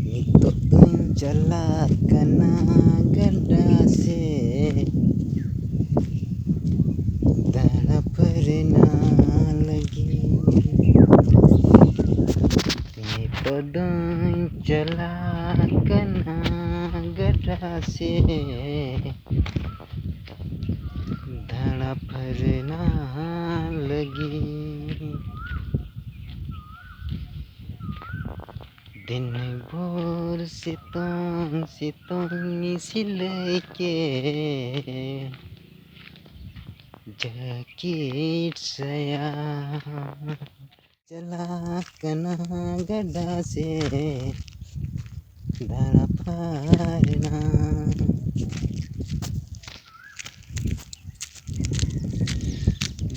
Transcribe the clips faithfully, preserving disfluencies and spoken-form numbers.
ᱱᱤᱛᱚᱜ ᱫᱚᱧ ᱪᱟᱞᱟᱜ ᱠᱟᱱᱟ ᱜᱟᱰᱟ ᱥᱮᱫ ᱫᱟᱬᱟ ᱯᱷᱟᱨᱱᱟ ᱞᱟᱹᱜᱤᱫ᱾ ᱱᱤᱛᱚᱜ ᱫᱚᱧ ᱪᱟᱞᱟᱜ ᱠᱟᱱᱟ ᱜᱟᱰᱟ ᱥᱮᱫ ᱫᱟᱬᱟ ᱯᱷᱟᱨᱱᱟ ᱞᱟᱹᱜᱤᱫ᱾ ᱫᱤᱱ ᱵᱷᱳᱨ ᱥᱤᱛᱩᱝ ᱥᱤᱛᱩᱝ ᱤᱧ ᱥᱤᱞᱟᱹᱭ ᱠᱮᱫ ᱡᱟᱹᱠᱤᱴ ᱥᱟᱭᱟ᱾ ᱪᱟᱞᱟᱜ ᱠᱟᱱᱟ ᱜᱟᱰᱟ ᱥᱮᱫ ᱫᱟᱬᱟ ᱯᱷᱟᱨᱱᱟ᱾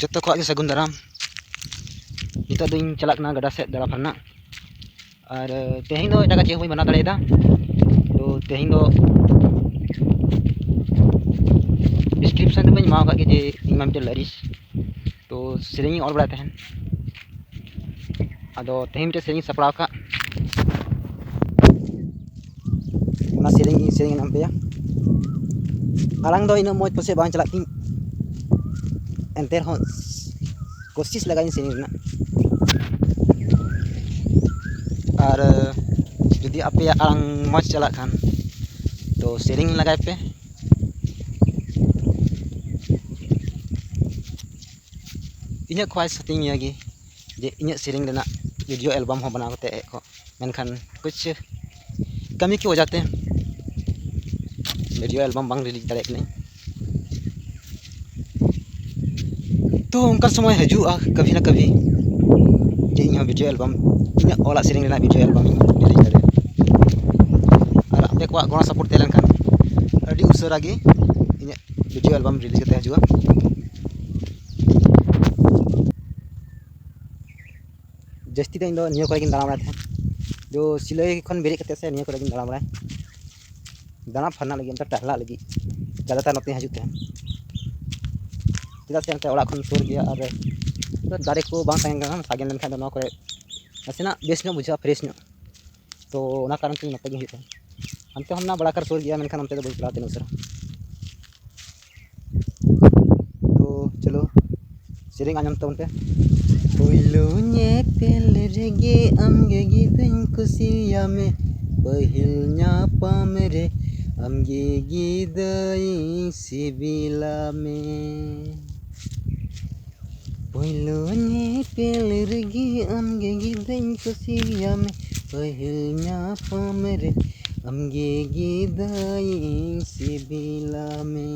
ᱡᱚᱛᱚ ᱠᱚᱣᱟᱜ ᱜᱮ ᱥᱟᱹᱜᱩᱱ ᱫᱟᱨᱟᱢ᱾ ᱱᱤᱛᱚᱜ ᱫᱚᱧ ᱪᱟᱞᱟᱜ ᱠᱟᱱᱟ ᱜᱟᱰᱟ ᱥᱮᱫ ᱫᱟᱬᱟ ᱯᱷᱟᱨᱱᱟ᱾ ᱟᱨ ᱛᱮᱦᱮᱧ ᱫᱚ ᱮᱴᱟᱜᱟᱜ ᱪᱮᱫ ᱦᱚᱸ ᱵᱟᱹᱧ ᱵᱮᱱᱟᱣ ᱫᱟᱲᱮᱭᱟᱫᱟ᱾ ᱛᱚ ᱛᱮᱦᱮᱧ ᱫᱚ ᱰᱤᱥᱠᱨᱤᱯᱥᱚᱱ ᱨᱮ ᱵᱟᱹᱧ ᱮᱢᱟᱣ ᱟᱠᱟᱫ ᱜᱮ ᱡᱮ ᱤᱧ ᱢᱟ ᱢᱤᱫᱴᱮᱱ ᱞᱟᱹᱨᱤᱥ, ᱛᱚ ᱥᱮᱨᱮᱧ ᱤᱧ ᱚᱞ ᱵᱟᱲᱟᱭ ᱛᱟᱦᱮᱱ᱾ ᱟᱫᱚ ᱛᱮᱦᱮᱧ ᱢᱤᱫᱴᱮᱱ ᱥᱮᱨᱮᱧ ᱤᱧ ᱥᱟᱯᱲᱟᱣ ᱟᱠᱟᱫ, ᱚᱱᱟ ᱥᱮᱨᱮᱧ ᱜᱤᱧ ᱥᱮᱨᱮᱧ ᱟᱸᱡᱚᱢ ᱟᱯᱮᱭᱟ᱾ ᱟᱲᱟᱝ ᱫᱚ ᱤᱱᱟᱹᱜ ᱢᱚᱡᱽ ᱯᱟᱥᱮᱡ ᱵᱟᱝ ᱪᱟᱞᱟᱜ ᱛᱤᱧ, ᱮᱱᱛᱮ ᱨᱮᱦᱚᱸ ᱠᱳᱥᱤᱥ ᱞᱟᱜᱟᱭᱤᱧ ᱥᱮᱨᱮᱧ ᱨᱮᱱᱟᱜ᱾ ᱟᱨ ᱡᱩᱫᱤ ᱟᱯᱮᱭᱟᱜ ᱟᱲᱟᱝ ᱢᱚᱡᱽ ᱪᱟᱞᱟᱜ ᱠᱷᱟᱱ, ᱛᱚ ᱥᱮᱨᱮᱧ ᱞᱟᱜᱟᱭ ᱯᱮ᱾ ᱤᱧᱟᱹᱜ ᱠᱷᱚᱣᱟᱭᱥ ᱦᱟᱹᱛᱤᱧ ᱱᱤᱭᱟᱹ ᱜᱮ ᱡᱮ ᱤᱧᱟᱹᱜ ᱥᱮᱨᱮᱧ ᱨᱮᱱᱟᱜ ᱵᱷᱤᱰᱤᱭᱳ ᱮᱞᱵᱟᱢ ᱦᱚᱸ ᱵᱮᱱᱟᱣ ᱠᱟᱛᱮ ᱦᱮᱡ ᱠᱚᱜ, ᱢᱮᱱᱠᱷᱟᱱ ᱠᱩᱪ ᱠᱟᱹᱢᱤ ᱠᱚ ᱚᱡᱟᱛᱮ ᱵᱷᱤᱰᱤᱭᱳ ᱮᱞᱵᱟᱢ ᱵᱟᱝ ᱨᱤᱞᱤᱡᱽ ᱫᱟᱲᱮᱭᱟᱜ ᱠᱟᱹᱱᱟᱹᱧ᱾ ᱛᱚ ᱚᱱᱠᱟ ᱥᱚᱢᱚᱭ ᱦᱤᱡᱩᱜᱼᱟ ᱠᱟᱵᱷᱤ ᱱᱟ ᱠᱟᱵᱷᱤ ᱡᱮ ᱤᱧᱦᱚᱸ ᱵᱷᱤᱰᱤᱭᱳ ᱮᱞᱵᱟᱢ, ᱤᱧᱟᱹᱜ ᱚᱞᱟᱜ ᱥᱮᱨᱮᱧ ᱨᱮᱱᱟᱜ ᱵᱷᱤᱰᱤᱭᱳ ᱮᱞᱵᱟᱢ ᱤᱧ ᱨᱤᱞᱤᱡᱽ ᱫᱟᱲᱮᱭᱟᱜᱼᱟ᱾ ᱟᱨ ᱟᱯᱮ ᱠᱚᱣᱟᱜ ᱜᱚᱲᱚ ᱥᱟᱯᱳᱨᱴ ᱛᱟᱦᱮᱸ ᱞᱮᱱᱠᱷᱟᱱ ᱟᱹᱰᱤ ᱩᱥᱟᱹᱨᱟ ᱜᱮ ᱤᱧᱟᱹᱜ ᱵᱷᱤᱰᱤᱭᱳ ᱮᱞᱵᱟᱢ ᱨᱤᱞᱤᱡᱽ ᱠᱟᱛᱮ ᱦᱤᱡᱩᱜᱼᱟ᱾ ᱡᱟᱹᱥᱛᱤ ᱫᱚ ᱤᱧ ᱫᱚ ᱱᱤᱭᱟᱹ ᱠᱚᱨᱮ ᱜᱤᱧ ᱫᱟᱬᱟ ᱵᱟᱲᱟᱭ ᱛᱟᱦᱮᱸᱫ᱾ ᱡᱚ ᱥᱤᱞᱟᱹᱭ ᱠᱷᱚᱱ ᱵᱮᱨᱮᱫ ᱠᱟᱛᱮ ᱥᱮ ᱱᱤᱭᱟᱹ ᱠᱚᱨᱮ ᱜᱤᱧ ᱫᱟᱬᱟ ᱵᱟᱲᱟᱭᱟ, ᱫᱟᱬᱟ ᱯᱷᱟᱨᱱᱟ ᱞᱟᱹᱜᱤᱫ, ᱚᱱᱛᱮ ᱴᱟᱦᱞᱟ ᱞᱟᱹᱜᱤᱫ ᱡᱟᱫᱟᱛᱟᱨ ᱱᱚᱛᱮᱧ ᱦᱤᱡᱩᱜ ᱛᱟᱦᱮᱸᱫ᱾ ᱪᱮᱫᱟᱜ ᱥᱮ ᱚᱱᱛᱮ ᱚᱲᱟᱜ ᱠᱷᱚᱱ ᱥᱩᱨ ᱜᱮᱭᱟ ᱟᱨ ᱫᱟᱨᱮ ᱠᱚ ᱵᱟᱝ ᱛᱟᱦᱮᱱ ᱠᱟᱱᱟ, ᱥᱟᱜᱮᱱ ᱞᱮᱱᱠᱷᱟᱱ ᱫᱚ ᱱᱚᱣᱟ ᱠᱚᱨᱮ ᱱᱟᱥᱮᱱᱟᱜ ᱵᱮᱥ ᱧᱚᱜ ᱵᱩᱡᱷᱟᱹᱜᱼᱟ, ᱯᱷᱨᱮᱥ ᱧᱚᱜ᱾ ᱛᱚ ᱛᱚ ᱚᱱᱟ ᱠᱟᱨᱚᱱ ᱛᱮ ᱱᱚᱛᱮ ᱜᱮ ᱦᱩᱭᱩᱜ ᱠᱟᱱᱟ᱾ ᱦᱟᱱᱛᱮ ᱦᱚᱸ ᱢᱮᱱᱟᱜᱼᱟ ᱵᱟᱲᱟᱠᱟᱨ ᱥᱩᱨ ᱜᱮᱭᱟ, ᱢᱮᱱᱠᱷᱟᱱ ᱚᱱᱛᱮ ᱫᱚ ᱵᱟᱹᱧ ᱪᱟᱞᱟᱣᱟ ᱛᱤᱱᱟᱹᱜ ᱩᱥᱟᱹᱨᱟ᱾ ᱛᱚ ᱪᱚᱞᱚ, ᱥᱮᱨᱮᱧ ᱟᱸᱡᱚᱢ ᱛᱟᱵᱚᱱ ᱯᱮ᱾ ᱯᱳᱭᱞᱳ ᱧᱮᱯᱮᱞ ᱨᱮᱜᱮ ᱟᱢᱜᱮ ᱜᱤᱫᱟᱹᱧ ᱠᱩᱥᱤᱭᱟᱢᱮ, ᱯᱟᱹᱦᱤᱞ ᱧᱟᱯᱟᱢ ᱨᱮ ᱟᱢᱜᱮ ᱜᱤᱫᱟᱹᱧ ᱥᱤᱵᱤᱞᱟᱢᱮ᱾ ᱯᱳᱭᱞᱳ ᱧᱮᱯᱮᱞ ᱨᱮᱜᱮ ᱟᱢᱜᱮ ᱜᱤᱫᱟᱹᱧ ᱠᱩᱥᱤᱭᱟᱢᱮ, ᱯᱟᱹᱦᱤᱞ ᱧᱟᱯᱟᱢ ᱨᱮ ᱟᱢᱜᱮ ᱜᱤᱫᱟᱹᱧ ᱥᱤᱵᱤᱞᱟᱢᱮ᱾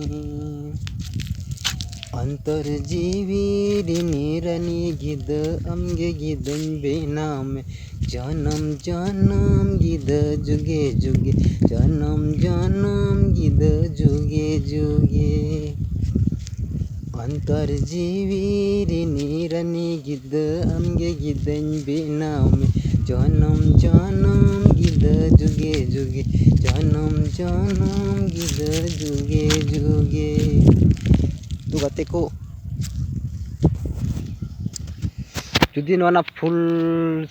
ᱚᱱᱛᱚᱨ ᱡᱤᱣᱤ ᱨᱤᱱᱤ ᱨᱟᱱᱤ ᱜᱤᱫᱟᱹ ᱟᱢᱜᱮ ᱜᱤᱫᱟᱹᱧ ᱵᱮᱱᱟᱣ ᱢᱮ᱾ ᱡᱚᱱᱚᱢ ᱡᱚᱱᱚᱢ ᱜᱤᱫᱟᱹ ᱡᱩᱜᱮ ᱡᱩᱜᱮ, ᱡᱚᱱᱚᱢ ᱡᱚᱱᱚᱢ ᱜᱤᱫᱟᱹ ᱡᱩᱜᱮ ᱡᱩᱜᱮ᱾ ᱚᱱᱛᱚᱨ ᱡᱤᱣᱤ ᱨᱤᱱᱤ ᱨᱟᱱᱤ ᱜᱤᱫᱟᱹ ᱟᱢᱜᱮ ᱜᱤᱫᱟᱹᱧ ᱵᱮᱱᱟᱣ ᱢᱮ᱾ ᱡᱚᱱᱚᱢ ᱡᱚᱱᱚᱢ ᱜᱤᱫᱟᱹ ᱡᱩᱜᱮ ᱡᱩᱜᱮ, ᱡᱚᱱᱚᱢ ᱡᱚᱱᱚᱢ ᱜᱤᱫᱟᱹ ᱡᱩᱜᱮ ᱡᱩᱜᱮ᱾ ᱛᱚ ᱜᱟᱛᱮ ᱠᱚ, ᱡᱩᱫᱤ ᱱᱚᱣᱟ ᱨᱮᱱᱟᱜ ᱯᱷᱩᱞ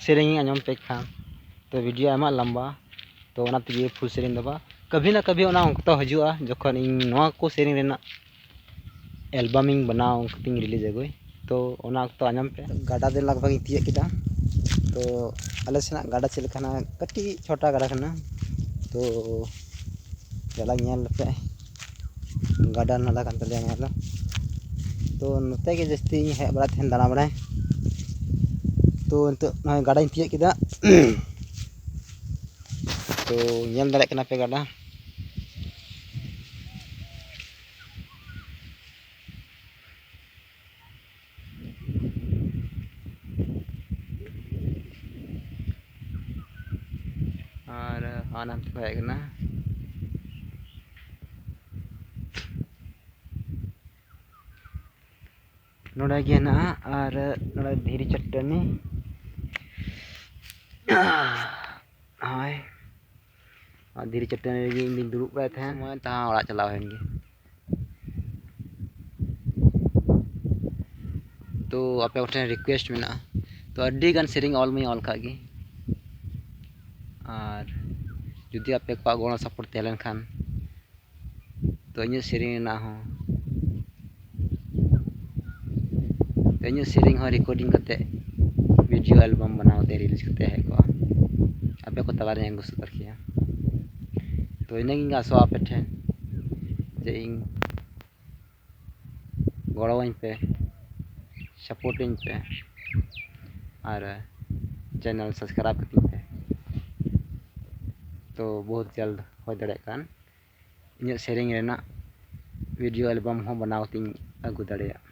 ᱥᱮᱨᱮᱧ ᱟᱸᱡᱚᱢ ᱯᱮ ᱠᱷᱟᱱ, ᱛᱚ ᱵᱷᱤᱰᱤᱭᱳ ᱟᱭᱢᱟ ᱞᱟᱢᱵᱟ, ᱛᱚ ᱚᱱᱟ ᱛᱮᱜᱮ ᱯᱷᱩᱞ ᱥᱮᱨᱮᱧ ᱫᱚ ᱵᱟᱝ, ᱠᱟᱵᱷᱤ ᱱᱟ ᱠᱟᱵᱷᱤ ᱚᱱᱟ ᱚᱠᱛᱚ ᱦᱤᱡᱩᱜᱼᱟ ᱡᱚᱠᱷᱚᱱ ᱤᱧ ᱱᱚᱣᱟ ᱠᱚ ᱥᱮᱨᱮᱧ ᱨᱮᱱᱟᱜ ᱮᱞᱵᱟᱢ ᱤᱧ ᱵᱮᱱᱟᱣ, ᱚᱱᱠᱟᱛᱤᱧ ᱨᱤᱞᱤᱡᱽ ᱟᱹᱜᱩᱭ᱾ ᱛᱚ ᱚᱱᱟ ᱚᱠᱛᱚ ᱟᱸᱡᱚᱢ ᱯᱮ᱾ ᱜᱟᱰᱟ ᱫᱚ ᱞᱟᱜᱽ ᱵᱷᱟᱜᱽ ᱤᱧ ᱛᱤᱭᱟᱹᱜ ᱠᱮᱫᱟ᱾ ᱛᱚ ᱟᱞᱮ ᱥᱮᱱᱟᱜ ᱜᱟᱰᱟ ᱪᱮᱫ ᱞᱮᱠᱟᱱᱟ, ᱠᱟᱹᱴᱤᱡ ᱪᱷᱳᱴᱟ ᱜᱟᱰᱟ ᱠᱟᱱᱟ᱾ ᱛᱚ ᱪᱟᱞᱟᱜ ᱧᱮᱞ ᱯᱮ, ᱜᱟᱰᱟ ᱱᱟᱞᱟ ᱠᱟᱱ ᱛᱟᱞᱮᱭᱟ ᱱᱚᱣᱟ ᱫᱚ᱾ ᱛᱚ ᱱᱚᱛᱮ ᱜᱮ ᱡᱟᱹᱥᱛᱤ ᱤᱧ ᱦᱮᱡ ᱵᱟᱲᱟᱜ ᱛᱟᱦᱮᱱ ᱫᱟᱬᱟ ᱵᱟᱲᱟᱭ᱾ ᱛᱚ ᱱᱤᱛᱚᱜ ᱱᱚᱜᱼᱚᱭ ᱜᱟᱰᱟᱧ ᱛᱤᱭᱟᱹᱜ ᱠᱮᱫᱟ᱾ ᱛᱚ ᱧᱮᱞ ᱫᱟᱲᱮᱭᱟᱜ ᱠᱟᱱᱟ ᱯᱮ ᱜᱟᱰᱟ᱾ ᱟᱨ ᱦᱟᱱᱟ ᱦᱟᱱᱛᱮ ᱠᱚ ᱦᱮᱡ ᱠᱟᱱᱟ᱾ ᱱᱚᱰᱮ ᱜᱮ ᱦᱮᱱᱟᱜᱼᱟ᱾ ᱟᱨ ᱱᱚᱰᱮ ᱫᱷᱤᱨᱤ ᱪᱟᱹᱴᱟᱹᱱᱤ᱾ ᱦᱳᱭ, ᱟᱨ ᱫᱷᱤᱨᱤ ᱪᱟᱹᱴᱟᱹᱱᱤ ᱨᱮᱜᱮ ᱤᱧ ᱫᱩᱧ ᱫᱩᱲᱩᱵ ᱵᱟᱲᱟᱭ ᱛᱟᱦᱮᱸᱫ᱾ ᱥᱚᱢᱚᱭ ᱛᱟᱦᱮᱸ ᱚᱲᱟᱜ ᱪᱟᱞᱟᱣ ᱦᱩᱭᱮᱱ ᱜᱮ᱾ ᱛᱚ ᱟᱯᱮ ᱠᱚᱴᱷᱮᱱ ᱨᱤᱠᱩᱭᱮᱥᱴ ᱢᱮᱱᱟᱜᱼᱟ, ᱛᱚ ᱟᱹᱰᱤ ᱜᱟᱱ ᱥᱮᱨᱮᱧ ᱚᱞ ᱢᱟᱧ ᱚᱞ ᱠᱟᱜ ᱜᱮ, ᱟᱨ ᱡᱩᱫᱤ ᱟᱯᱮ ᱠᱚᱣᱟᱜ ᱜᱚᱲᱚ support ᱛᱟᱦᱮᱸ ᱞᱮᱱᱠᱷᱟᱱ, ᱛᱚ ᱤᱧᱟᱹᱜ ᱥᱮᱨᱮᱧ ᱨᱮᱱᱟᱜ ᱦᱚᱸ, ᱛᱚ ᱤᱧᱟᱹᱜ ᱥᱮᱨᱮᱧ ᱦᱚᱸ recording ᱠᱟᱛᱮ video album ᱵᱮᱱᱟᱣ ᱛᱮ release ᱠᱟᱛᱮ ᱦᱮᱡ ᱠᱚᱜᱼᱟ, ᱟᱯᱮ ᱠᱚ ᱛᱟᱞᱟᱨᱮᱧ ᱟᱹᱜᱩ ᱥᱚᱫᱚᱨ ᱠᱮᱭᱟ᱾ ᱛᱚ ᱤᱱᱟᱹᱜᱤᱧ ᱟᱥᱚᱜᱼᱟ ᱟᱯᱮ ᱴᱷᱮᱱ ᱡᱮ ᱤᱧ ᱜᱚᱲᱚᱣᱟᱹᱧ ᱯᱮ, support ᱟᱹᱧ ᱯᱮ ᱟᱨ channel subscribe ᱠᱟᱹᱛᱤᱧ ᱯᱮ᱾ ᱛᱚ ᱵᱚᱦᱩᱛ ᱡᱚᱞᱫ ᱦᱩᱭ ᱫᱟᱲᱮᱭᱟᱜ ᱠᱟᱱ ᱤᱧᱟᱹᱜ ᱥᱮᱨᱮᱧ ᱨᱮᱱᱟᱜ video album ᱦᱚᱸ ᱵᱮᱱᱟᱣ ᱠᱟᱛᱮᱧ ᱟᱹᱜᱩ ᱫᱟᱲᱮᱭᱟᱜᱼᱟ᱾